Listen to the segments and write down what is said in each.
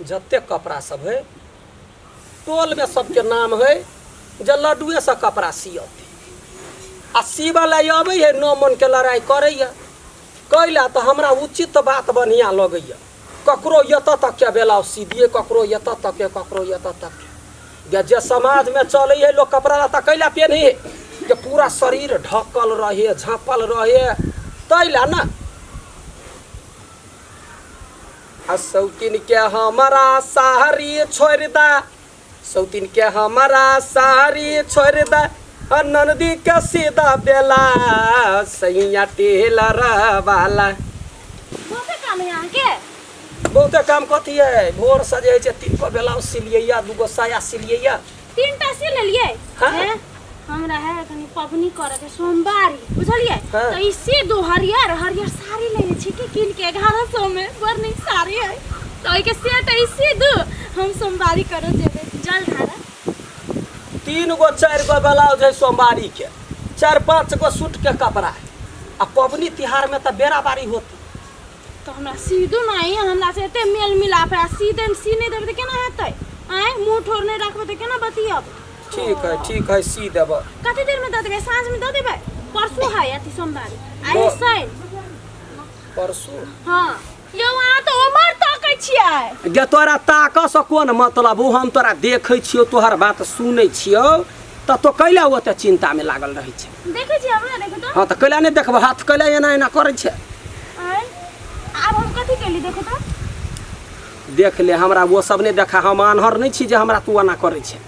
जतेक कपड़ा सब है टोलमे सबके नाम है जे लड्डुएसँ कपड़ा सियतै आ सीबऽ लए अबै है नौ मनके लड़ाइ करैए कैला तऽ हमरा उचित बात बढ़िआँ लगैए ककरो एतऽ तकके ब्लाउज सी दियै ककरो एतऽ तकके ककरो एतऽ तकके जे जे समाजमे चलै है लोक कपड़ा लत्ता कैला पेन्है है जे पूरा शरीर ढकल रहे झाँपल रहे ताहि लए ने आ सौतिन के हमारा साड़ी छोड़ि दे सौतिन के हमारा साड़ी छोड़ि दे आ ननदी के सीधा बेला सैया टेलर वाला। बहुते काम है अहाँके। बहुते काम कथी है, भोर से जे है से 3 गो ब्लाउज सिलियै, 2 गो साया सिलियै। 3 टा सी लेलियै? हाँ। हैं? हमरा है कनी पबनी करे के सोमवारी, बुझलियै? हाँ। तऽ ई से दो हरियर हरियर साड़ी लेने छी कि कीन के 1100 में, बड़ नीक साड़ी है, तऽ ओहिके सेट ई सी दू, हम सोमवारी करऽ जेबै जल ढारऽ। 3 गो 4 गो ब्लाउज है सोमवारी के, 4-5 गो सूट के कपड़ा है, आ पबनी तिहार में तऽ बेरा बारी होती। तऽ हमरा सी दू ने, ई हमरा से एते मेल मिलाप है, आ सी देम सी नहि देबै तऽ केना हेतै? आँय, मुँह ठोर नहि राखबै तऽ केना बतियब? ठीक है, ठीक है, सी देब। कते देर में दऽ देबै? साँझ में दऽ देबै? परसू है अथी सोमवारी आइ शनि। परसू? हाँ यौ, अहाँ तऽ उमर तकै छियै। गे तोरा ताकऽ से कोन मतलब? ओ हम तोरा देखै छियौ, तोहर बात सुनै छियौ, तऽ तो कैला ओते चिंता में लागल रहै छै? देखै छियै हमरा, देखू तऽ। हाँ तऽ कैला नहि देखबै? हाथ कैला एना एना करै छै? आँय, आब हम कथी केली, देखू तऽ। देख ले, हमरा वो सब नहि देखा, हम आन्हर नहि छी जे हमरा तू एना करै छै।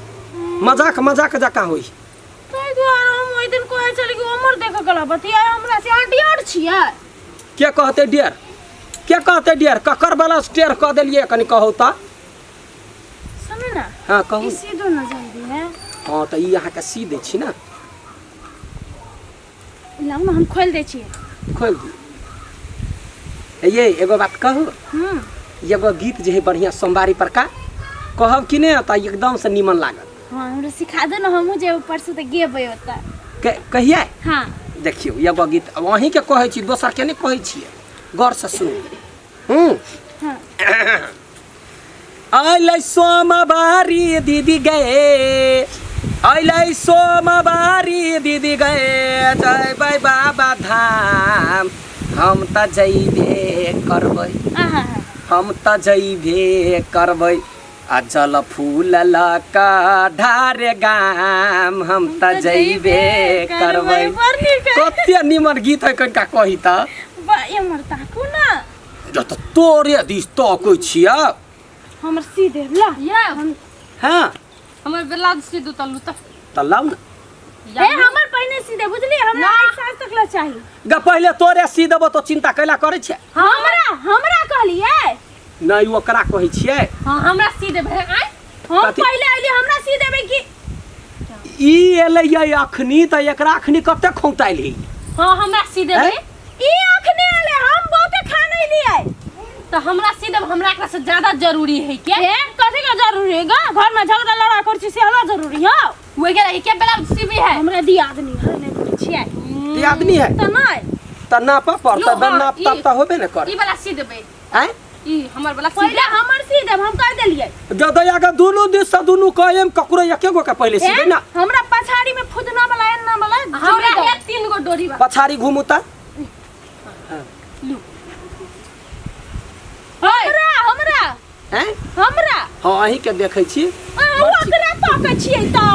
मजाक मजाक जकाँ होइ। ताहि दुआरे हम ओहि दिन कहै छली कि उमर देखऽ गेल बतिया हमरा से, अहाँ डियर छियै। के कहतै डेर? के कहतै डेर? ककर बला टेढ़ कऽ देलियै, कनि कहू तऽ। सुनू ने। हाँ कहू। ई सीधो न जल्दी है। हाँ तऽ ई अहाँके सी दै छी ने। लाउ ने, हम खोलि दै छियै। खोलि दियौ। ये एगो बात कहू? एगो गीत जे है बढ़िआँ सोमवारी पर का कहब कि नहि, तऽ एकदमसँ नीमन लागत। हाँ हमरा सिखा दे ने, हमहूँ जेबै परसू तऽ गेबै ओतऽ। कहियै? हाँ। देखियौ, एगो गीत आब अहीँके कहै छी, दोसरके नहि कहै छियै, गौरसँ सुनू। हूँ। हाँ। अयलै सोमवारी दीदी गए, अयलै सोमवारी दीदी गए, जयबै बाबा धाम, हम तऽ जइबे करबै, आहा हम तऽ जइबे करबै, आ जल फूल लऽ कऽ ढारे गाम, हम तऽ जइबे करबै। बड़ नीक है। कते निमन गीत है, कनिका कही तऽ। बा एम्हर ताकू ने। जत तोरे दिस तकै छियै। हमर सी देब ला। ये हम हाँ। हमर ब्लाउज सी दू तल्लू तऽ। तऽ लाउ ने। ए हमर पहिने सी दे, बुझली? हमरा आइ साँझ तक ला चाही। ग पहिले तोरे सी देबो तो चिंता कैला करै छै? हमरा हमरा कहलियै? नहि, ओकरा कहै छियै। हाँ हमरा सी देबै आइ। हम कथी? पहिले अइली, हमरा सी देबै कि ई एलै ये अखनी तऽ एकरा अखनी कते खौंताइल ही। हाँ हमरा सी देबै। हैं? ई अखने आले, हम बहुते खाना लियै। तऽ हमरा सी देब, हमरा एकरा से ज्यादा जरूरी है के। ए कथी के जरूरी है गा? घर में झगड़ा लड़ाई कर छी से हमरा जरूरी है? वगैरह के ब्लाउज सीबी है। हमरा दियादनी है, नहीं बुझै छियै। दियादनी है? तऽ नहि। तऽ नापऽ पड़तै। लो, हाँ, नाप ताप तऽ होबे ने कर। ई वाला सी देबै। आँय? ई हमर वाला सी पहिले देब। हमर सी देब, हम कह देलियै। जदया के दुनू दिस से दुनू कहेम, ककरो एके गो के पहिले सीबै ना। हमरा पछाड़ी में फुदना वाला एना वाला हमरा जोड़ी दो। है 3 गो डोरी बा। पछाड़ी घुमू तऽ। लू। हाय। हमरा हमरा हैं? हमरा। हाँ अहीं के देखै छी। अहाँ ओकरा ताकै छियै तऽ।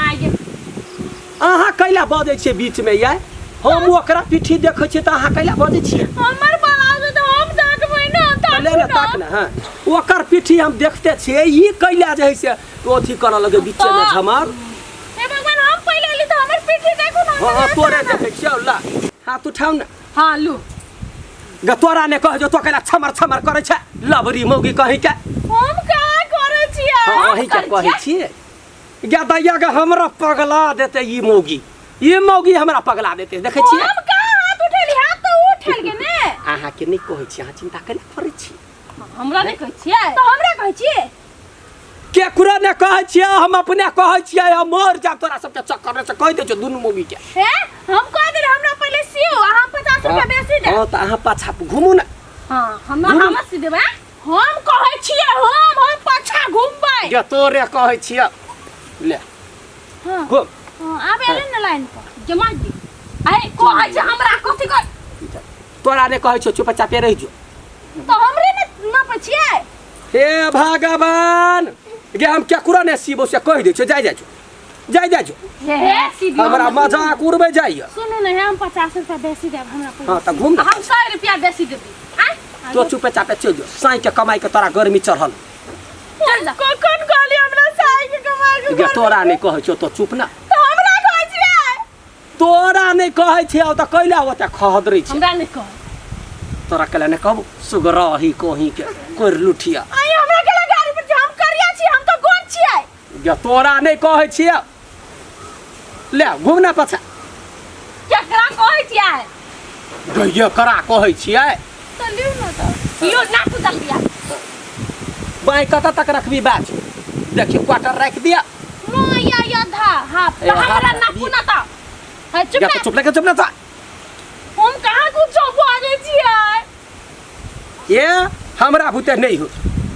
आगे। अहाँ कैला बजै छियै बीच में यै? हम ओकरा पीठी देखै छियै तऽ अहाँ कैला बजै छियै? हमर ब्लाउज तऽ हम ताकबै ने, तऽ ले ने, ताकू ताक ने। हाँ ओकर पीठी हम देखते छियै, ई कैला जे है से अथी करऽ लगे बीचे में झमार। हे भगवान, हम पहिले अयली तऽ हमर पीठी देखू ने। हाँ हाँ तोरे देखै छियौ, ला हाथ उठाउ ने। हाँ लू। ग तोरा ने कह जो तो कैला छमर छमर करै छै लबरी मौगी कहीं के। हम का करै छियै? हाँ अहीं के कहै छियै। गे दैया गे, हमरा पगला देतै ई मौगी, ई मौगी हमरा पगला देतै, देखै छियै? हम कहाँ हाथ उठेली? हाथ तऽ उठेल के ने। अहाँके नहि कहै छी, अहाँ चिंता केना करै छी? हमरा नहि कहै छियै? तऽ हमरा कहै छियै? केकरो ने कहै छियै, हम अपने कहै छियै, हम मर जाब तोरा सबके चक्कर से, कहि दै छियौ दुनू मौगी के। हे हम कह देली, हमरा पहिले सियो, अहाँ 50 रुपया बेसी दे। हाँ तऽ अहाँ पाछा घुमू ने। हाँ हमरा घुमू। हमरा सी देबै। हम कहै छियै हम पाछा घुमबै। गे तोरे कहै छियै ले। हाँ। घुम। हाँ, आब एलै ने लाइन पर। जमा जी आइ कहै छै हमरा कथी कर। तोरा नहि कहै छियौ, चुपचापे रहि जो। तऽ हमरे ने नपै छियै। हे भगवान गे, हम केकरो नहि सीबो से कहि दै छियौ। जाय जाइ छौ, जाय जाइ छौ। हे हे सीधी हमरा मजाक उड़बै जाइए। सुनू ने, हम 50 रुपया बेसी देब हमरा पैसा। हाँ तऽ घुम ने। हम 100 रुपया बेसी देबै। आइ तो चुपे चापे चलि जो, साँइ के कमाई के तोरा गर्मी चढ़ल। चल जा। कखन कहली हमरा साई के कमाई के? गे तोरा नहि कहै छियौ, तो चुप ना। तऽ हमरा कहै छियै? तोरा नहि कहै छियौ तऽ कैला ओते खहदरै छै? हमरा नहि कह। तोरा कैला नहि कहबो सुगराही कोही के कोरि लुठिया। आई हमरा केला गाड़ी पर छी? हम करिया छी, हम तऽ गोर छियै। गे तोरा नहि कहै छियौ, ले घुम ना पाछा। केकरा कहै छियै? गैये करा कहै छियै। तऽ लिउ ने तऽ। लियो ना तू जल्दी आ। बाँहि कतऽ तक रखबी? बाज देखियौ, क्वार्टर राखि दिया। माया योद्धा हाफ। ए, तऽ हमरा हाफ नापू ना तऽ है चुप गे ना। तऽ चुप ले, चुप ना तऽ। हम कहाँ कुछो बाजै छियै? ये हमरा बुते नहि हो,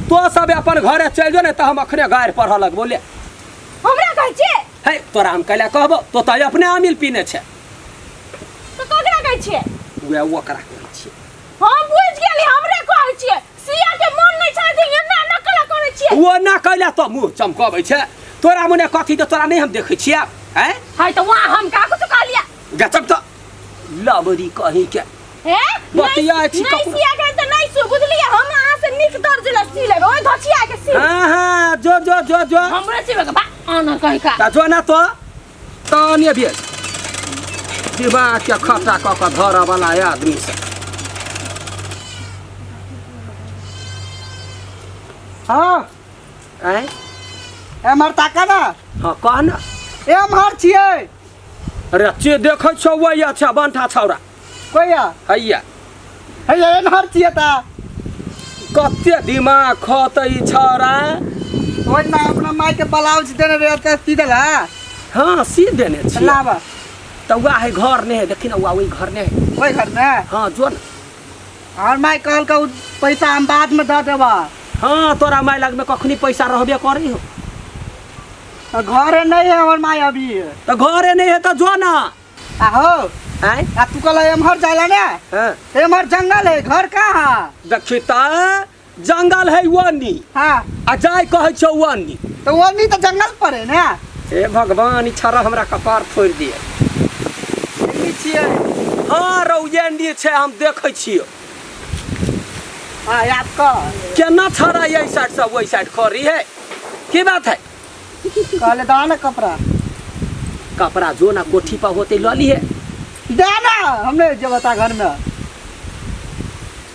तो सब अपन घरे चलि जो, ने तऽ हम अखने गारि पढ़ऽ लगबो। ले। हमरा कहै छियै? हे तोरा हम कैला कहबो? तो तऽ अपने अमिल पीने छै। तऽ ककरा कहै छियै? उएह ओकरा कहै छियै। हम बुझि गेली, हमरे कहै छियै। सिया के मन नहि छै जे एना नकला करै छियै। ओ ना कैला तऽ मुँह चमकबै छै? तोरा मुने कथी तऽ तोरा नहि हम देखै छियै आँय? है तऽ वहाँ हम का कुछ कहलियै? गचब तऽ लबरी कहीं के हे बतिया छी नहि ककरो। सिया के तऽ नहि सु बुझलियै, हम अहाँ से नीक दर्ज लए सी लेबै, ओहि धोचिया के सी। हाँ हाँ, जो जो जो जो। हमरे सिबे के बा आना कहीं का। तऽ जो ना तो तने भेज दिमाग के खट्टा कऽ कऽ धरऽ वाला आदमी से। हाँ। आँय? एम्हर ताका ना। हाँ कह ना। एम्हर छियै। अरे चे देखै छौ वही अच्छा बंठा छौड़ा। कोइया? हैया। हैया एम्हर छियै ता। कते दिमाग खतै ई छौड़ा। ओहिना अपना माय के ब्लाउज देने रहे तऽ सी देला? हाँ सी देने छियै। लाबा। तऽ वएह है घर नहि है, देखी ना वएह ओहि घर नहि है। ओहि घर में? हाँ जो ना। और माय कहलकै उ पैसा हम बाद में दऽ देबा। हाँ तोरा माय लगमे कखनी पैसा रहबे करी हो। तऽ घरे नहीं है हमर माय अभी। तऽ घरे नहीं है तऽ जो ना। आहो। आँय? आ तू कहला एम्हर जाइला ने? हाँ। एम्हर जंगल है, घर कहाँ है? देखी तऽ जंगल है वनी। हाँ। आ जाय कहै छौ वनी। तऽ वनी तऽ जंगल पर है ने। हे भगवान, ई छौड़ा हमरा कपार फोड़ि दिए। एनी छियै। हाँ रौ एनी छै, हम देखै छियौ। हाँ याद कर। केना छौड़ा एहि साइड से ओहि साइड खड़ी है, की बात है? कहले दऽ ना कपड़ा। कपड़ा जो ना कोठी पर होते लऽ लिए। दे ना, हम नहीं जेबो ता घर में।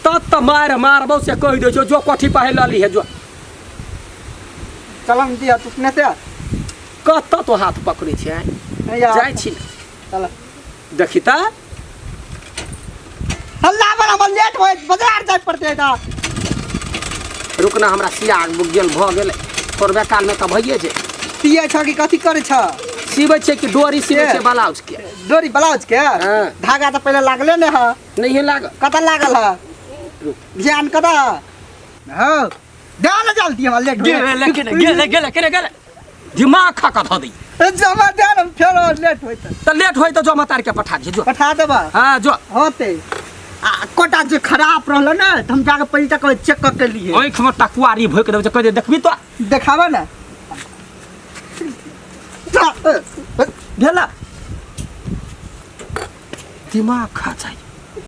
तब तऽ मारि मारबौ से कहि दै छौ, जो कोठी पर है लऽ लीहे जो। चलम दिया तू अपने से। कतऽ तो हाथ पकड़ै छै? हैया। जाइ छी ने। चल। देखी तऽ। हल्ला बड़ा हमर लेट होय, बाजार जाय पड़तै ता। रुक ना, हमरा सिया गेल भऽ गेलै, थोड़बे कालमे तऽ भइए जे। सियै छ कि कथी करै छ? सिबै छै कि डोरी सिबै छै ब्लाउज के। डोरी ब्लाउज के? हाँ। धागा तऽ पहिले लागले ने है। नहिए लागल। कतऽ लागल है? रुक। ध्यान कतऽ? हाँ दे ना जल्दी, हमरा लेट होय। गेले केने गेले गेले केने गेले, दिमाग खा कऽ धऽ दै। जमा दे ना, फेर लेट होय तऽ। तऽ लेट होय तऽ जो मतार के पठा दिहे जो। पठा देबा? हाँ जो। होते आ कोटा जे खराब रहल ने तऽ हम जाके पहिले तक चेक कऽ के लिए। आँखिमे टकुआरी भोकि देबै, कहि दे देखबी तो। देखाबऽ ने। भेला दिमाग खा जाइ।